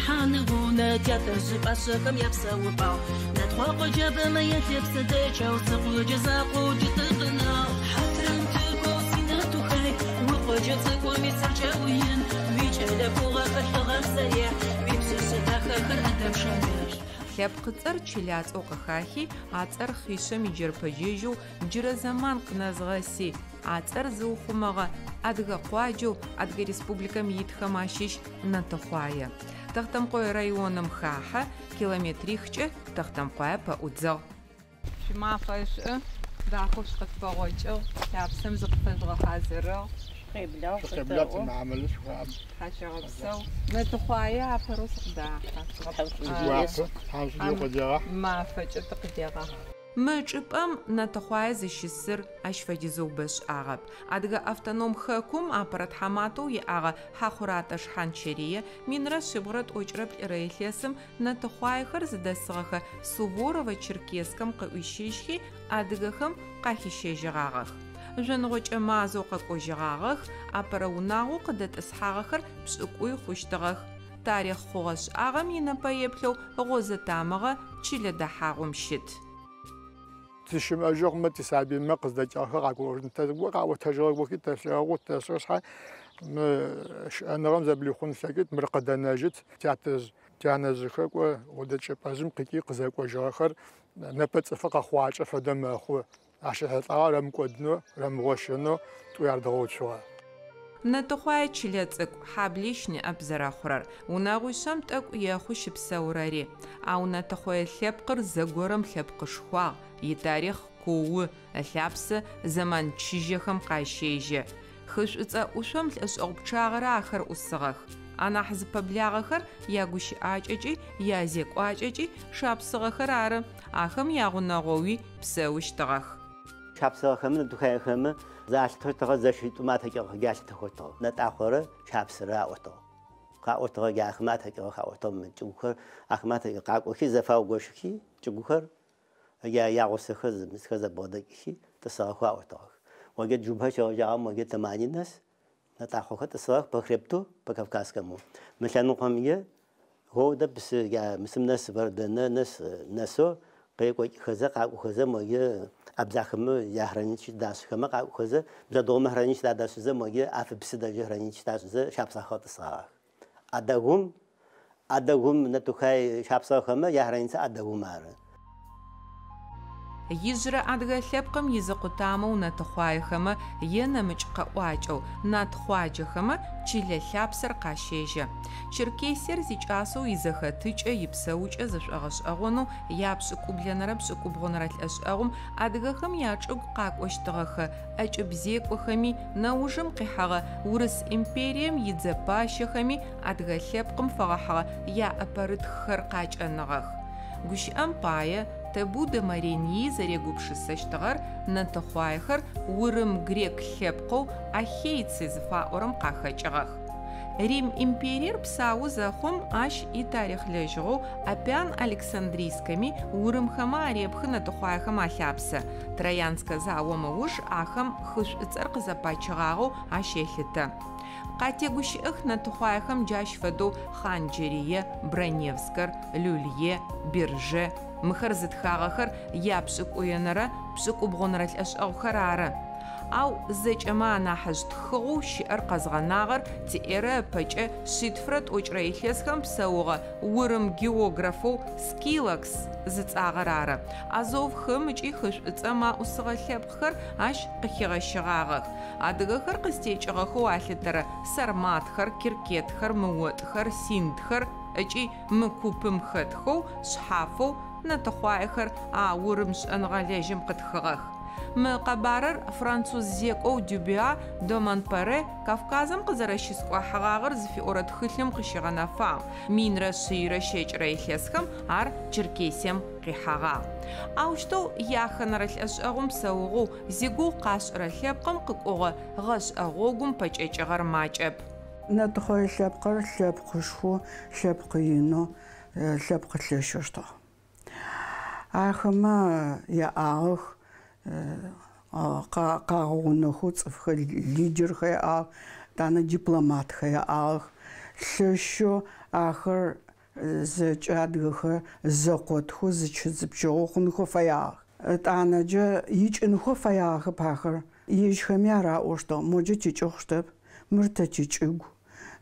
Уихьаны-гъунэ тятэжъы пӏашъэхэм япсэупӏагъ. Натхъо къоджабэмэ ялъэпсэ дэкӏэу сыкъоджэ закъоу джы тыкъэнагъ. Хьатрэм тыкӏоу си Натухай, укъоджэ цӏыкӏуми сэркӏэ уин. Уикӏэлэ пӏугъэхэр лӏыгъэм зэрехь, уипшъэшъэ дахэхэр ӏэдэб шэнышӏу. Лъэпкъыцӏэр чылацӏэу къыхахи, а цӏэр хъишъэм иджэрпэджэжьэу джырэ зэман къынэзгъэси, а цӏэр зыухъумэгъэ адыгэ къуаджэу Адыгэ Республикэм итхэм ащыщ Нэтыхъуае. Тэхъутэмыкъое районым хахьэ, километрихкӏэ Тэхъутэмыкъуае пэӏудзыгъ. Шъуимафэ шӏу, дахэу шъукъытпэгъокӏыгъ, лъапсэм зыкъыфэжъугъэхьазырыгъ. Шъукъеблагъ, Шъукъеблагъ, тимыхьамэлэ шъухаӏэм. Тхьашъуегъэпсэу. Нэтыхъуае апэрэу сыкъыдахьэ. Тигуапэ, Тхьэм шӏукӏэ укъыдегъахь. Мафэкӏэ тыкъыдегъахь. Мы чӏыпӏэм Нэтыхъуае зыщысыр ащ фэдизэу бэшӏагъэп. Адыгэ автоном хэкум апэрэ тхьаматэу иӏагъэ Хьахъуратэ Шхьанчэрые 1192 илъэсым нэтыхъуаехэр зыдэсыгъэхэ Суворово-Черкесскэм къыӏуищыжьхи адыгэхэм къахищэжьыгъагъэх. Жъоныгъокӏэ мазэу къэкӏожьыгъагъэх, апэрэ унагъоу къыдэтӏысхьагъэхэр пшӏыкӏуй хъущтыгъэх. Тарихъ хъугъэ-шӏагъэм инэпэеплъэу гъозэ тамыгъэ чылэ дэхьагъум щыт. Тыщымыӏэжьы хъумэ, тисабыймэ къыздэкӏыгъэхэр къагурыӏожьын. Тэ зыгорэ къаӏотэжьыгъэгохи тэлъэгъу, тэшӏэ шъхьай, мы щыӏэныгъэм зэблихъун ылъэкӏыт, мыр къыдэнэжьыт. Тятэжъ, тянэжъхэр кӏо одэ чӏыпӏэжъым къикӏи къызэкӏожьыгъэхэр непэ цӏыфы къэхъугъакӏэ фэдэ мэхъу. Ащ ехьылӏагъэр рэмыкӏодынэу, рэмыгъощэнэу тӏуи ар дгъэуцугъэ. Нэтыхъуае чылэ цӏыкӏу, хьаблищ ныӏэп зэрэхъурэр. Унэгъуишъэм тӏэкӏу ехъу щыпсэурэри. Ау нэтыхъое лъэпкъыр зэгорэм лъэпкъышхуагъ, итарихъ куу, ылъапсэ зэман чыжьэхэм къащежьэ. Хы Шӏуцӏэ ӏушъом лӏэшӏэгъу пчъагъэрэ ахэр ӏусыгъэх. Анахь зыпэблагъэхэр ягущыӏакӏэкӏи язекӏуакӏэкӏи шапсыгъэхэр ары, ахэм ягъунэгъоуи псэущтыгъэх. Шапсыгъэхэмэ нэтыхъуаехэмэ залъытэщтыгъэ зэшитӏумэ атэкӏыгъэ алъытэхэщтыгъ. Нэтӏахъорэ Шапсырэ аӏощтыгъ. Къаӏощтыгъэ ахэмэ атэкӏыгъэх аӏощтыгъ мы чӏыгухэр ахэмэ атэкӏыгъ къакӏохи зэфаугощыхи чӏыгухэр ягъусэхэр зымысхэр зэбгъодэкӏыхи тӏысыгъэхэу аӏощтыгъэх. Моге Джубэ щегъэжьагъэу моге Тамани нэс Нэтӏахъохэр тӏысыгъэх по хребту, по Кавказскому. Мы лъэныкъомкӏэ гоудэ псы мысым нэс Вардэнэ нэс нэсэу къекӏокӏыхэзэ къакӏохэзэ моге абдзахэмэ яграниц дашӏыхэмэ къакӏохэзэ бжъэдыгъумэ границ адашӏызэ моге Афыпсы дэжьы границ дашӏызэ шапсыгъэхэр тӏысыгъагъэх. Адэгум Адэгум нэтухай шапсыгъэхэмэ яграница Адэгум ары. Ижъырэ адыгэ лъэпкъым изы къутамэу нэтыхъуаехэмэ е нэмыкӏ къэӏуакӏэу натхъуаджэхэмэ чылэ лъапсэр къащежьэ. Черкесиер зикӏасэу изэхэтыкӏэ, ипсэукӏэ зышӏогъэшӏэгъонэу япшӏыкӏублэнэрэ пшӏыкӏубгъунэрэ лӏэшӏэгъум адыгэхэм ячӏыгу къакӏощтыгъэхэ ӏэкӏыб зекӏохэми, нэужым къихьэгъэ Урыс империем идзэ пащэхэми адыгэ лъэпкъым фэгъэхьыгъэ яӏэпэрытххэр къакӏэныгъэх. Гущыӏэм пае, Тэбу де Мариньи зэрегупшысэщтыгъэр нэтыхъуаехэр урым-грек лъэпкъэу ахейцы зыфаӏорэм къахэкӏыгъэх. Рим империер псау зэхъум ащ итарихъ лэжьыгъэу Аппиан Александрийскэми урымхэмэ арепхы нэтыхъуаехэм алъапсэ. Троянскэ заом ыуж ахэм хы Шӏуцӏэр къызэпачыгъагъэу ащ елъытэ. Къатегущыӏэх нэтыхъуаехэм джащ фэдэу Хъан-Джэрые, Броневскэр, Люлье, Берже. Мыхэр зытхагъэхэр япшӏыкӏуенэрэ пшӏыкӏубгъунэрэ лӏэшӏэгъухэр ары. Ау зэкӏэмэ анахьыжъ тхыгъэу щыӏэр къэзгъэнагъэр тиэрэ ыпэкӏэ шъитфырэ тӏокӏырэ илъэсхэм псэугъэ урым географэу Скилакс зыцӏагъэр ары. Азов хым ыкӏи хы Шӏуцӏэм аӏусыгъэ лъэпкъхэр ащ къыхигъэщыгъагъэх. Адыгэхэр къызтекӏыгъэхэу алъытэрэ сарматхэр, керкетхэр, мыотӏхэр, синдхэр ыкӏи мы купым хэтхэу шъхьафэу нэтыхъуаехэр а урым шӏэныгъэлэжьым къытхыгъэх. Мы къэбарыр француз зекӏоу Дюбюа де Монпере Кавказым къызэрэщыскӏуахьыгъагъэр зыфиӏорэ тхылъым къыщигъэнэфагъ. Минрэ шъийрэ щэкӏырэ илъэсхэм ар Черкесием къихьэгъагъ. Аущтэу яхэнэрэ лӏэшӏэгъум псэугъэу зигугъу къашӏырэ лъэпкъым къыкӏугъэ гъэшӏэ гъогум пэкӏэкӏыгъэр макӏэп. Нэтыхъое лъэпкъыр лъэпкъышхоу, лъэпкъ инэу, лъэпкъ лъэшэу щытыгъ. Ахэмэ яӏагъэх къагъэгъунэхэу цӏыфхэр, лидерхэр яӏагъэх, етӏанэ дипломатхэр яӏагъэх. Лъэшэу ахэр Зэкӏэ адыгэхэр зэкъотхэу зычы-зыпчэгъоу хъунхэу фэягъэх. Ытӏанэджэ икӏынхэу фэягъэхэп ахэр. Ежьхэми араӏощтыгъ, моджэ тикӏы хъущтэп, мыр тэ тичӏыгу.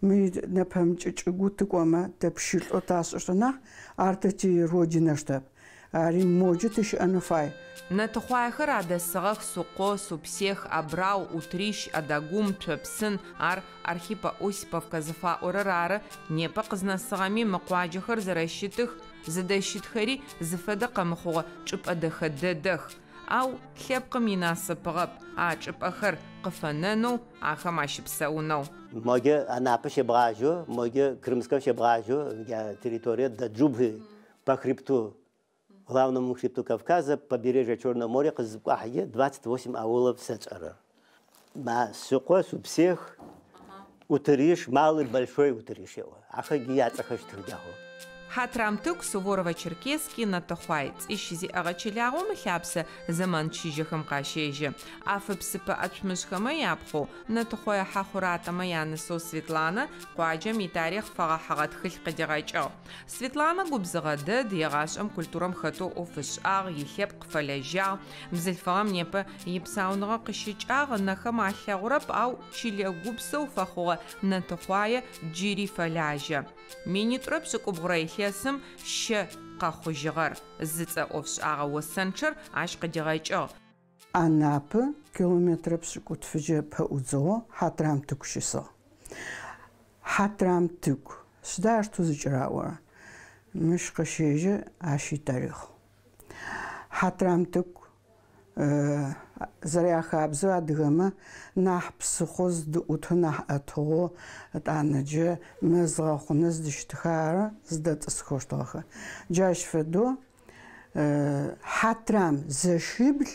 Мы нэпэмыкӏ чӏыгу тыкӏомэ, тэ пщылӏэу ташӏыщт нахь, ар тэ ти родинэщтэп. Ари моджэ тыщыӏэнэу фай. Нэтыхъуаехэр адэсыгъэх Сукъо, Супсех, Абрау, Утрищ, Адагум, Цопсын, ар Архипо-Осиповка зыфаӏорэр ары. Непэ къызнэсыгъэми мы къуаджэхэр зэрэщытых, зыдэщытхэри зыфэдэ къэмыхъугъэ чӏыпӏэ дэхэ дэдэх. Ау лъэпкъым инасыпыгъэп а чӏыпӏэхэр къыфэнэнэу, ахэм ащыпсэунэу. Моджэ Анапэ щебгъажьэу, моджэ Крымскэм щебгъажьэу, я территория до Джубгы по хребту, главному хребту Кавказа, побережье Черного моря къызыкӏуахьэкӏэ 28 аулов сэшӏэрэр. Сукъо, Супсех, Утыриш, малый, большой Утыриш еӏо. Ахэр яцӏэхэр щытых джахэу. Хьатрамтыку Суворова-Черкесский Нэтыхъуай цӏищ зиӏэгъэ чылагъом ылъапсэ зэман чыжьэхэм къащежьэ. Афыпсыпэ Ацумыжъхэмэ япхъоу Нэтыхъое Хьахъуратэмэ янысэу Светланэ къуаджэм итарихъ фэгъэхьыгъэ тхылъ къыдигъэкӏыгъ. Светланэ губзыгъэ дэд, егъашӏэм культурэм хэтэу ӏоф ышӏагъ, илъэпкъ фэлэжьагъ. Бзылъфыгъэм непэ ипсауныгъэ къыщыкӏагъ, ынэхэм алъэгъурэп, ау чылэ гупсэу фэхъугъэ Нэтыхъуае джыри фэлажьэ. 1990 илъэсым щэ къэхъужьыгъэр. Зыцӏэ ӏофшӏагъэ осэнчъэр ащ къыдигъэкӏыгъ. Анапэ километрэ пшӏыкӏутфыджэ пэӏудзыгъэу Хьатрамтыку щысыгъ. Хьатрамтыку. Сыда ар зыкӏыраӏорэр? Мыщ къыщежьэ ащ итарихъ. Хьатрамтыку зэряхабзэу адыгэмэ нахь псыхъо зыдыӏутэу, нахь ӏэтыгъэу, ытӏанэджэ мэз гъэхъунэ зыдыщытхэр ары зыдэтӏысхэщтыгъэхэр. Джащ фэдэу Хьатрам зэшибл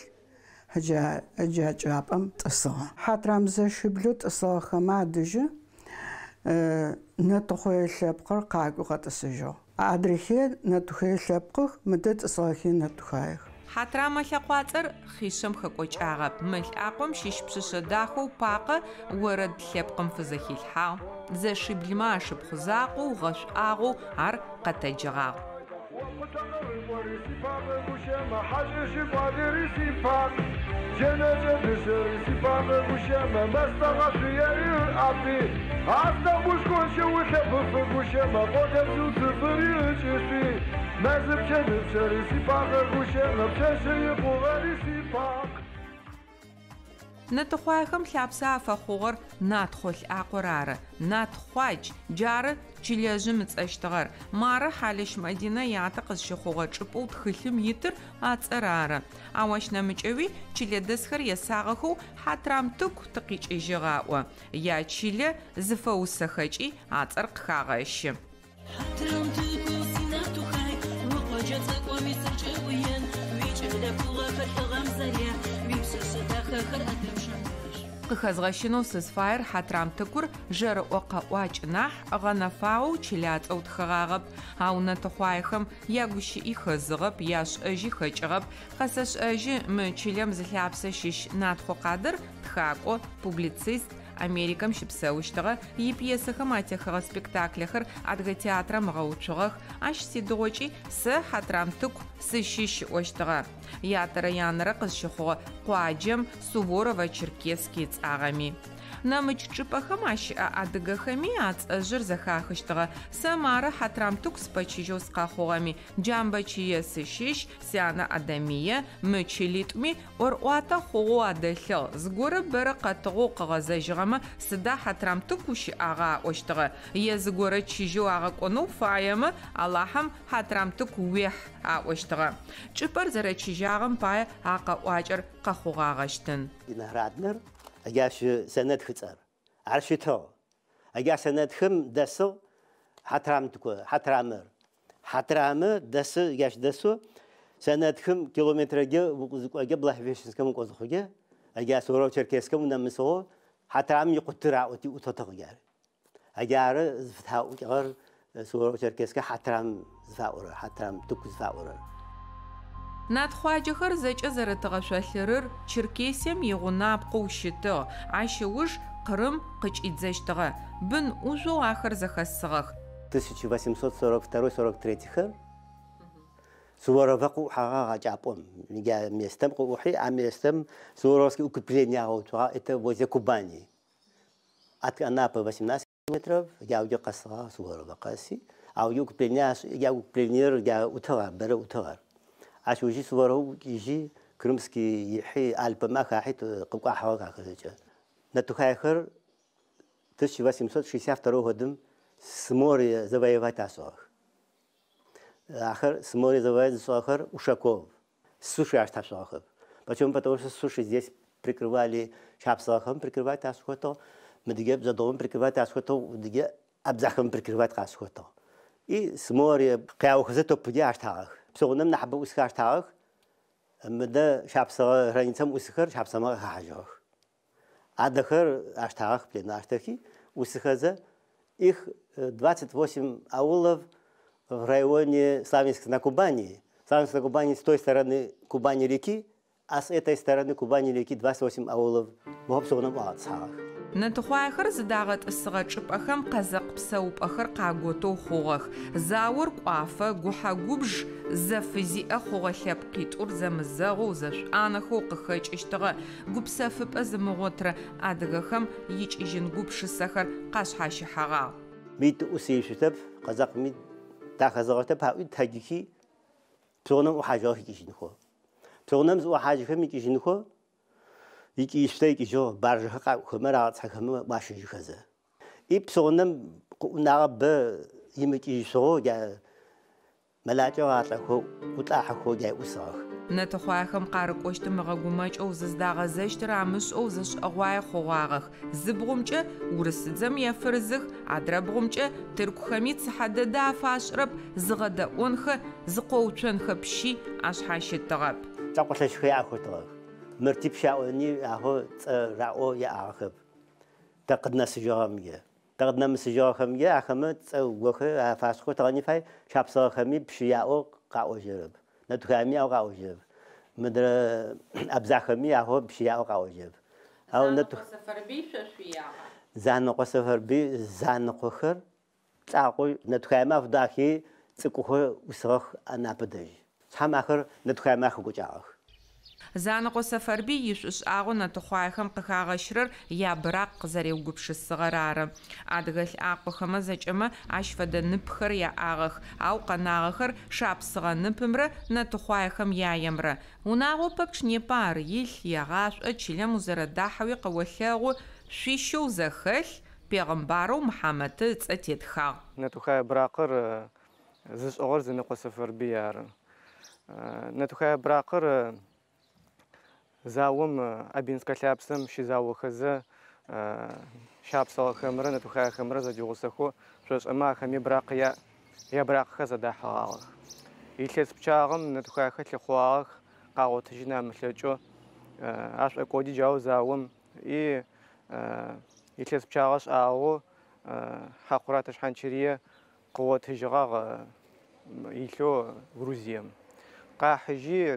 джа чӏапӏэм тӏысыгъэ. Хьатрам зэшиблэу тӏысыгъэхэмэ адэжьы Нэтыхъое лъэпкъыр къакӏуи къэтӏысыжьыгъ. Адрехи нэтыхъое лъэпкъых, мыдэ тӏысыгъэхи нэтыхъуаех. Хьатрамэ лъэкъуацӏэр хъишъэм хэкӏокӏагъэп. Мы лӏакъом щыщ пшъэшъэ дахэу Пакъэ орэд лъэпкъым фызэхилъхьагъ. Зэшиблымэ ашыпхъу закъоу, гъэшӏуагъэу ар къэтэджыгъагъ. Нэтыхъуаехэм лъапсэ афэхъугъэр Натхъо лӏакъор ары. Натхъуадж, джары чылэжъым ыцӏэщтыгъэр. Мары Хьалыщ Мадинэ ятэ къызщыхъугъэ чӏыпӏэу тхылъым итыр а цӏэр ары. Ау ащ нэмыкӏэуи чылэдэсхэр есагъэхэу Хьатрамтыку тыкъикӏыжьыгъ аӏо. Ячылэ зыфэусэхэкӏи а цӏэр къыхагъэщы. Хьатрамтыку синатухай, укъоджэ цӏыкӏуми сыкӏыуен, уикӏэлэ пугъэхэр лӏыгъэм зэрехь, уипшъэшъэ дахэхэр ӏэдэм шэнышъ. Къыхэзгъэщынэу сызфаер Хьатрамтыкур жэрыӏо къэӏуакӏ нахь гъэнэфагъэу чылацӏэу тхыгъагъэп. Ау нэтыхъуаехэм ягущыӏи хэзыгъэп, яшӏэжьи хэкӏыгъэп. Къэсэшӏэжьы мы чылэм зылъапсэ щыщ Натхъо Къадыр тхакӏо, публицист, Америкэм щыпсэущтыгъэ, ипьесэхэм атехыгъэ спектаклэхэр Адыгэ театрэм ыгъэуцугъэх. Ащ сидыгъокӏи сэ Хьатрамтыку сыщыщ ыӏощтыгъэ. Ятэрэ янэрэ къызщыхъугъэ къуаджэм Суворова-Черкесский ыцӏагъэми. Нэмыкӏ чӏыпӏэхэм ащыӏэ адыгэхэми а цӏэжъыр зэхахыщтыгъэ. Сэ мары Хьатрамтыку спэчыжьэу сыкъэхъугъэми, Джамбэчые сыщыщ, сянэ Адамие, мы чылитӏуми ӏорӏуатэ хъугъэу адэлъыгъ. Зыгорэ бэрэ къэтыгъэу къыгъэзэжьыгъэмэ, сыда Хьатрамтыку ущыӏагъа аӏощтыгъэ. Е зыгорэ чыжьэу агъэкӏонэу фаемэ, Алахьым Хьатрамтыку уехь аӏощтыгъэ. Чӏыпӏэр зэрэчыжьагъэм пае а къэӏуакӏэр къэхъугъагъэщтын. Винограднэр джащ сэнэтх ыцӏэр. Ар щытыгъ. Джа сэнэтхым дэсыгъ Хьатрамтыку, Хьатрамыр. Хьатрамы дэсы, джащ дэсэу сэнэтхым километрэкӏэ укъызыкӏокӏэ Благовещенскэм укӏозыхъукӏэ, джа Суворов-Черкесскэм унэмысыгъэу Хьатрамым икъутыр аӏоти ӏутотыгъ джар. Джары зыфытаӏукӏыгъэр Суворов-Черкесскэ Хьатрам зыфаӏорэр, Хьатрамтыку зыфаӏорэр. Натхъуаджэхэр зэкӏэ зэрытыгъэ шъолъырыр Черкесием игъунапкъэу щытыгъ. Ащ ыуж Къырым къыкӏидзэщтыгъэ. Бын ӏужъоу ахэр зэхэсыгъэх. 1842-43-хэр Суворова къыӏухьагъэ гъэкӏапӏэм, я местом къыӏухьи, а местом Суворовский укрепление агъэуцугъагъ, это возле Кубани. От Анапы 18 километров, яуджэ къэсыгъагъ Суворова къэси, ау укрепление, я укреплениер я ӏутыгъ, бэрэ ӏутыгъэр. Ащ ужи Суворов ӏукӏыжьи, Крымский ихьи, Альпэмэ ахахьи къыкӏуахьыгъэх ахэр зэкӏэ. Нэтухаехэр 1862 годым с моря завоевать ашӏыгъэх. Ахэр с моря завоевать зышӏыгъэхэр Ушаков. С суши ашташъугъэхэп. Почему? Потому что суши здесь прикрывали шапсыгъэхэм прикрывать ашӏыхэтыгъ, мыдыгэ бжъэдыгъум прикрывать ашӏыхэтыгъ, мыдыгэ абдзахэм прикрывать къашӏыхэтыгъ. И с моря къяухэзэ топыди аштагъэх. Псыгъунэм нахьыбэ ӏусхэр аштагъэх, мыдэ шапсыгъэ границэм ӏусхэр шапсыгъэмэ къыхахьажьыгъэх. Адэхэр аштагъэх плен аштэхи, ӏусыхэзэ их 28 аулов в районе Славянск на Кубани. Славянск на Кубани с той стороны Кубани реки, а с этой стороны Кубани реки 28 аулов псыгъунэм ӏуагъэтӏысхьагъэх. Нэтыхъуаехэр зыдагъэтӏысыгъэ чӏыпӏэхэм къэзэкъ псэупӏэхэр къаготэу хъугъэх. Заор кӏуафэ, гухьэ-губж зэфызиӏэ хъугъэ лъэпкъитӏур зэмызэгъоу, зэшӏуанэхэу къыхэкӏыщтыгъэ. Гупсэфыпӏэ зымыгъотырэ адыгэхэм икӏыжьын гупшысэхэр къашъхьащыхьэгъагъ. Ми тыӏусыишъутэп, къэзэкъми тахэзыгъэтэп аӏуи тэджыхи псыгъунэм ӏухьажьыгъэх икӏыжьынхэу. Псыгъунэм зыӏухьажьыхэм икӏыжьынхэу икӏишъутэ икӏыжьыгъ, баржэхэр къакӏохэмэ рагъэтӏысхьэхэмэ ӏуащыжьыхэзэ. И псыгъунэм къыӏунагъэ бэ имыкӏыжьышъугъэу джа мэлакӏэ гъалӏэхэу, ӏулӏахьэхэу джа ӏусыгъэх. Нэтыхъуаехэм къарыкӏощтым ыгъэгумэкӏэу зыздагъэзэщтыр амышӏэу зэшӏэгъуае хъугъагъэх. Зы бгъумкӏэ урысыдзэм ефырзых, адрэ бгъумкӏэ тыркухэми цыхьэ дэдэ афашӏырэп, зыгъэдэӏонхэ, зыкъоуцонхэ пщи ашъхьащытыгъэп. Лӏэкъолъэшхэр яӏэхэтыгъэх. Мыр типщ аӏони ахэу цӏэ раӏоу яӏагъэхэп. Тэ къыднэсыжьыгъэмкӏэ. Тэ къыднэмысыжьыгъэхэмкӏэ ахэмэ цӏэ гохэр афашӏхэу тыгъэни фай, шапсыгъэхэми пщы яӏэу къаӏожьырэп. Нэтухаеми яӏэу къаӏожьырэп. Мыдрэ абдзахэми ахэу пщы яӏэу къаӏожьырэп. Ау Занэкъо Сэфэрбый шъо шъуиягъа? Занэкъо Сэфэрбый Занэкъохэр лӏакъоу Нэтухаемэ афэдэу ахи цӏыкӏухэу ӏусыгъэх Анапэ дэжь. Шъхьэм ахэр Нэтухаемэ ахэкӏокӏагъэх. Занэкъо Сэфэрбый ишӏушӏагъэу нэтыхъуаехэм къыхагъэщырэр ябыракъ къызэреугупшысыгъэр ары. Адыгэ лӏакъохэмэ зэкӏэмэ ащ фэдэ ныпхэр яӏагъэх, ау къэнагъэхэр шапсыгъэ ныпымрэ нэтыхъуаехэм яемрэ. Унагъо пэпчъ непэ ар илъ, егъашӏо, чылэм узэрэдахьэуи къэолъэгъу, шъуищэу зэхэлъ, пегъымбарэу Мыхьамэты ыцӏэ тетхагъ. Нэтухае быракъыр зышӏыгъэр Занэкъо Сэфэрбый ары. Нэтухае быракъыр заом Абинскэ лъапсэм щызаохэзэ шапсыгъэхэмрэ нэтухаехэмрэ зэдигъусэхэу шъошӏэмэ ахэми быракъ яӏ, ябыракъхэр зэдахьыгъагъэх. Илъэс пчъагъэм нэтухаехэр лъыхъуагъэх, къагъотыжьын амылъэкӏэу ашӏокӏоди джау заом и илъэс пчъагъэ шӏагъэу Хьахъурэтэ Шхьанчэрые къыгъотыжьыгъагъ илъэу Грузием. Къахьыжьи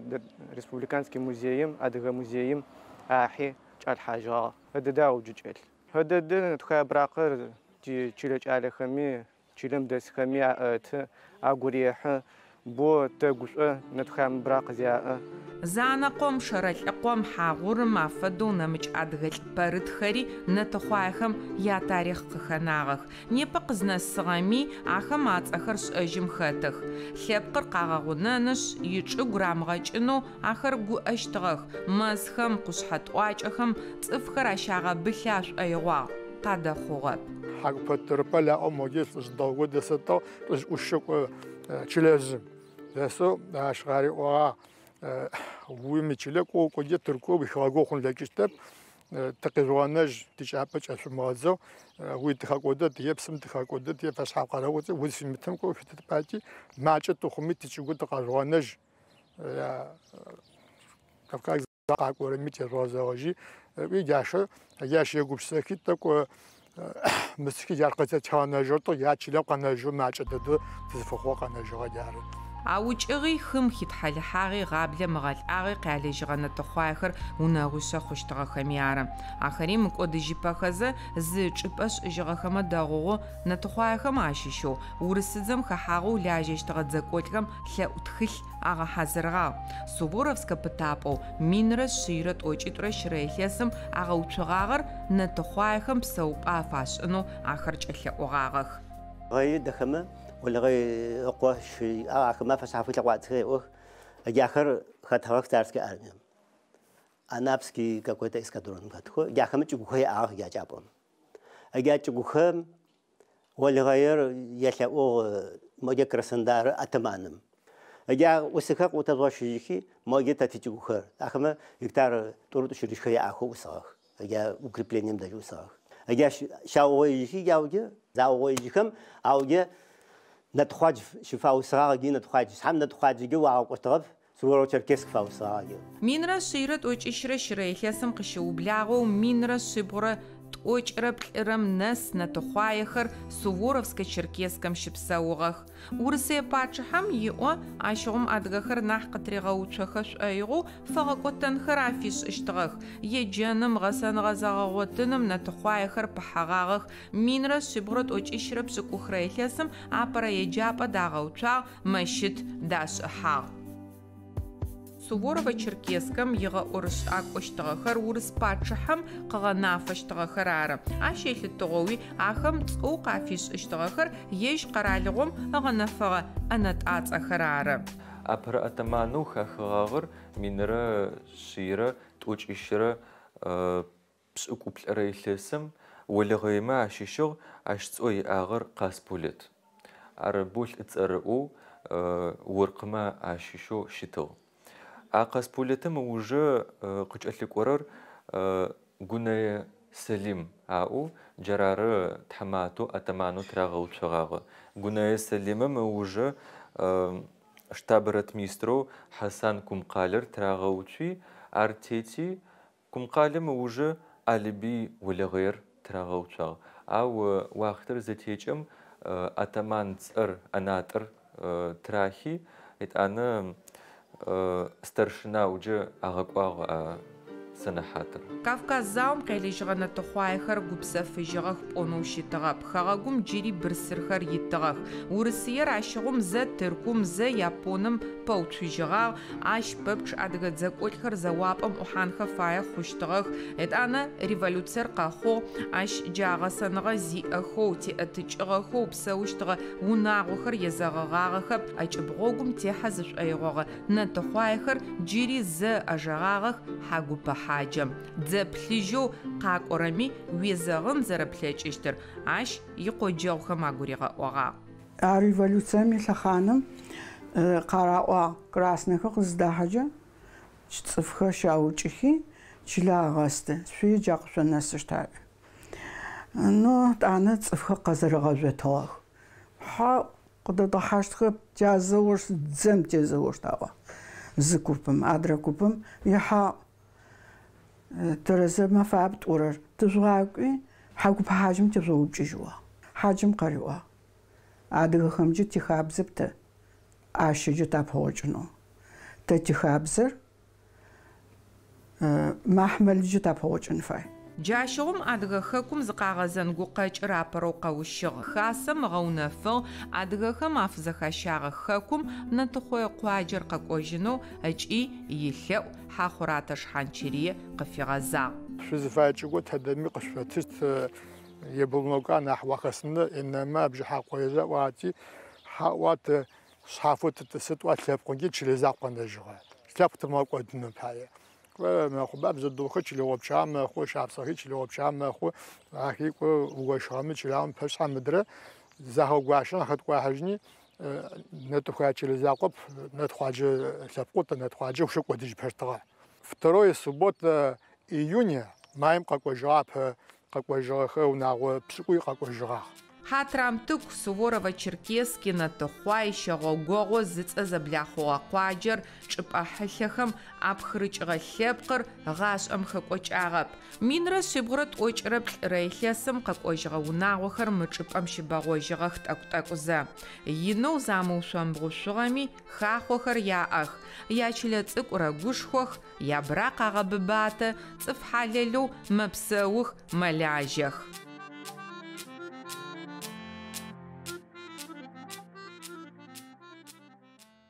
Республиканский музеим, Адыгэ музеим ахьи кӏалъхьажьыгъагъ. Ыдэдэ ауджы кӏэлъ. Ыдэдэ нэтухае быракъыр ти чылэ кӏалэхэми, чылэм дэсхэми аӏэты, агу рехьы, бо тэгушӏо нэтухаем быракъ зяӏэ. Занэкъом, Шэрэлӏыкъом, Хьагъурым афэдэу нэмыкӏ адыгэ лӏ пэрытхэри нэтыхъуаехэм ятарихъ къыхэнагъэх. Непэ къызнэсыгъэми ахэм ацӏэхэр шӏэжьым хэтых. Лъэпкъыр къагъэгъунэнышъ, ичӏыгу рамыгъэкӏынэу ахэр гуӏэщтыгъэх. Мэзхэм, къушъхьэ тӏуакӏэхэм цӏыфхэр ащагъэбылъы ашӏоигъуагъ. Къадэхъугъэп. Хьакӏупэ лаӏо моджэ лӏыжъ дэгъу дэсэтыгъ, лӏыжъ ӏушэкӏо чылэжъым. Дэсэу ащ къариӏогъагъ уимычылэ кӏоу кӏоджэ Тырку уихэгъэгу хъун лъэкӏыщтэп, тыкъижъугъэнэжь тикӏапӏэ кӏэшъумыгъэдзэу, уи тыхэкӏодэт, е псым тыхэкӏодэт, е фэшъхьаф къэрэгъоти узфимытым кӏоу шъутыт пати, макӏэ тыхъуми тичӏыгу тыкъэжъугъэнэжь. Кавказ къакӏорэми тежъугъэзэгъэжьи, ыӏуи джащэ джащ егупшысэхи тӏэкӏу мысхи джар къытетхэгъэнэжьыгъ, я чылэм къэнэжьыгъ макӏэ дэдэу тызыфэхъугъэ къэнэжьыгъэ джары. Аукӏыгъи, хым хитхьалыхьагъи, гъаблэм ыгъэлӏагъи къялыжьыгъэ нэтыхъуаехэр унэгъуишъэ хъущтыгъэхэми ары. Ахэри мыкӏодыжьыпэхэзэ зы чӏыпӏэ шӏыжьыгъэхэмэ дэгъугъэу нэтыхъуаехэм ащыщэу урысыдзэм хэхьагъэу лажьэщтыгъэ дзэкӏолӏхэм лъэӏу тхылъ агъэхьазырыгъагъ. Суворовскэ пытапӏэу 1193 илъэсым агъэуцугъагъэр нэтыхъуаехэм псэупӏэ афашӏынэу ахэр кӏэлъэӏугъагъэх. Гъэи дэхэмэ Олэгъэй ыкъо ахэмэ фэшъхьафэу лъэкъуацӏэхэр еӏох. Ахэр хэтыгъэх царскэ армием. Анапский какой-то эскадроным хэтхэу ахэмэ чӏыгухэр яӏагъэх джа чӏапӏэм. Джа чӏыгухэм Олэгъэир елъэӏугъ моджэ Краснодар атаманым. Джа ӏусыхэр къыӏутэжъугъэщыжьыхи моджэ тэ тичӏыгухэр. Ахэмэ гектар тӏурытӏу-щырыщхэр яӏахэу ӏусыгъэх. Джа укреплением дэжь ӏусыгъэх. Джа щаугъоижьыхи джауджэ заугъоижьыхэм ауджэ Нэтхъуадж щыфаусыгъагъ Нэтхъуадж. Шъхьэм Нэтхъуаджыгэ уагъэкӏощтыгъэп, Суворо-Черкесск фаусыгъагъ. 1194 илъэсым къыщыублагъэу 1793 нэс нэтыхъуаехэр Суворовскэ Черкесскэм щыпсэугъэх. Урысые пачъыхьэм иӏо ащыгъум адыгэхэр нахь къытригъэуцохэ шӏоигъоу фэгъэкӏотэнхэр афишӏыщтыгъэх. Еджэным, гъэсэныгъэ зэгъэгъотыным нэтыхъуаехэр пыхьэгъагъэх. 1798 илъэсым апэрэ еджапӏэ дагъэуцуагъ, мэщыт дашӏыхьагъ. Суворова-Черкесскэм игъэӏорышӏакӏощтыгъэхэр урыс пачъыхьэм къыгъэнафэщтыгъэхэр ары. Ащ елъытыгъэуи ахэм цӏэу къафишӏыщтыгъэхэр ежь къэралыгъом ыгъэнэфэгъэ ӏэнэтӏацӏэхэр ары. Апэрэ атаманэу хахыгъагъэр 1189 илъэсым Олэгъэймэ ащыщыгъ, ащ цӏэу иӏагъэр Къасполэт. Ар боу лӏы цӏэрыӏоу оркъымэ ащыщэу щытыгъ. А Къасполэтым ыужэ къыкӏэлъыкӏорэр Гунэе Сэлим аӏоу джарары тхьаматэу атаманэу тырагъэуцогъагъэ. Гунэе Сэлимым ыужэ штаб-ротмистрэу Хьасан Кумкъалэр тырагъэуцуи, ар тети Кумкъалэм ыужэ Алыбый Олэгъэер тырагъэуцуагъ. Ау уахътэр зэтекӏэм атаман цӏэр ӏэнатӏэр тырахи, етӏанэ старшинауджэ агъэкӏуагъ сэнэхьатыр. Кавказ заом къелыжьыгъэ нэтыхъуаехэр гупсэфыжьыгъэх пӏонэу щытыгъэп. Хэгъэгум джыри бырсырхэр итыгъэх. Урысыер ащыгъум зэ Тыркум, зэ Японым пэуцужьыгъагъ. Ащ пэпчъ адыгэ дзэкӏолӏхэр зэуапӏэм ӏухьанхэ фае хъущтыгъэх. Етӏанэ революциер къэхъугъ. Ащ джа гъэсэныгъэ зиӏэхэу, теӏэтыкӏыгъэхэу псэущтыгъэ унагъохэр езэгъыгъагъэхэп. ӏэкӏыб гъогум техьэ зышӏоигъогъэ нэтыхъуаехэр джыри зэ ӏэжэгъагъэх Хьагупэ хьаджэм. Дзэ плъыжьэу къакӏорэми уезэгъын зэрэплъэкӏыщтыр ащ икъоджэгъухэм агуригъэӏогъагъ. А революцием илъэхъаным къараӏуагъ краснэхэр къыздахьэкӏэ цӏыфхэр щаукӏыхи чылэ агъэсты. Шъуи джа къышъонэсыщт аӏуи. Но тӏанэ цӏыфхэр къэзэрэгъэжъотыгъэх. Хьа къыдэдгъэхьащтхэп, тязэощт, дзэм тезэощт аӏуагъ. Зы купым, адрэ купым ихьа тэрэзэ мэфаб тӏорэр тыжъугъакӏуи Хьагупэ хьаджым тежъугъэупчӏыжьыгъ. Хьаджым къариӏуагъ. Адыгэхэмкӏэ тихабзэп тэ ащэкӏэ тапэгъокӏынэу. Тэ тихабзэр махьмэлджэ тапэгъокӏын фай. Джащыгъум адыгэ хэкум зыкъагъэзэн гукъэкӏыр апэрэу къэущыгъ. Хасэм ыгъэунэфыгъ адыгэхэм афызэхащагъэ хэкум Нэтыхъое къуаджэр къэкӏожьынэу ыкӏи илъэӏу Хьахъуратэ Шхьанчэрые къыфигъэзагъ. Шъузыфае чӏыгоу тэдэми къышъотыщт Ебылнока нахь уахэсынэ инэмэ бжыхьэ къоежъэ ӏуати, хьаӏуат шъхьафэу тытӏысытӏуа лъэпкъыгъи чылэ закъу къэнэжьыгъэ. Лъэпкъ тымыгъэкӏодыным пае. Мэхъуба бзэдыгъухэр чылэгъопча мэхъу, шапсыгъэхи чылэгъопча мэхъу. Ахи кӏо угощыгъэмэ чылагъэм пэшъхьэ мыдрэ загъэгуащэн ахэткӏуахьыжьыни Нэтыхъуае чылэ закъоп, Нэтхъуаджэ лъэпкъэу тэ Нэтхъуаджэ ущыкӏодыжьыпэщтыгъэ. Второй суббота июня маем къэкӏожьыгъэ апэ къэкӏожьыгъэхэ унагъо пшӏыкӏуй къэкӏожьыгъагъ. Хьатрамтыку, Суворово-Черкесский, Нэтыхъуай, щэгъогогъо зыцӏэ зэблахъугъэ къуаджэр, чӏыпӏэ хьылъэхэм апхырыкӏыгъэ лъэпкъыр гъашӏэм хэкӏокӏагъэп. 1342 илъэсым къэкӏожьыгъэ унагъохэр мы чӏыпӏэм щыбэгъожьыгъэх тӏэкӏу-тӏэкӏузэ. Инэу замыушъомбгъушъугъэми хахъохэр яӏэх. Ячылэ цӏыкӏу рэгушхох, ябыракъ агъэбыбатэ, цӏыф хьалэлэу мэпсэух, мэлажьэх.